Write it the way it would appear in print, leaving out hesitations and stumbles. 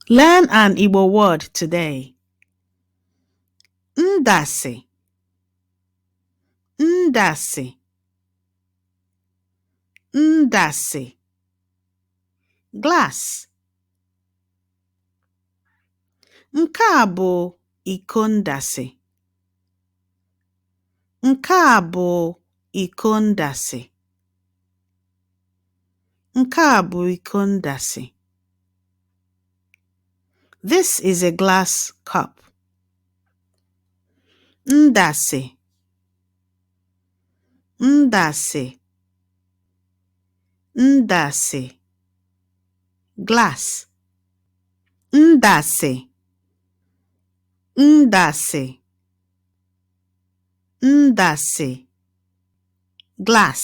Learn an Igbo word today. Ndasị, ndasị, ndasị. Glass. Nke a bụ iko ndasị. Nke a bụ iko ndasị. Nke a bụ iko ndasị. This is a glass cup. Ndasị, ndasị, ndasị. Glass. Ndasị, ndasị, ndasị. Glass.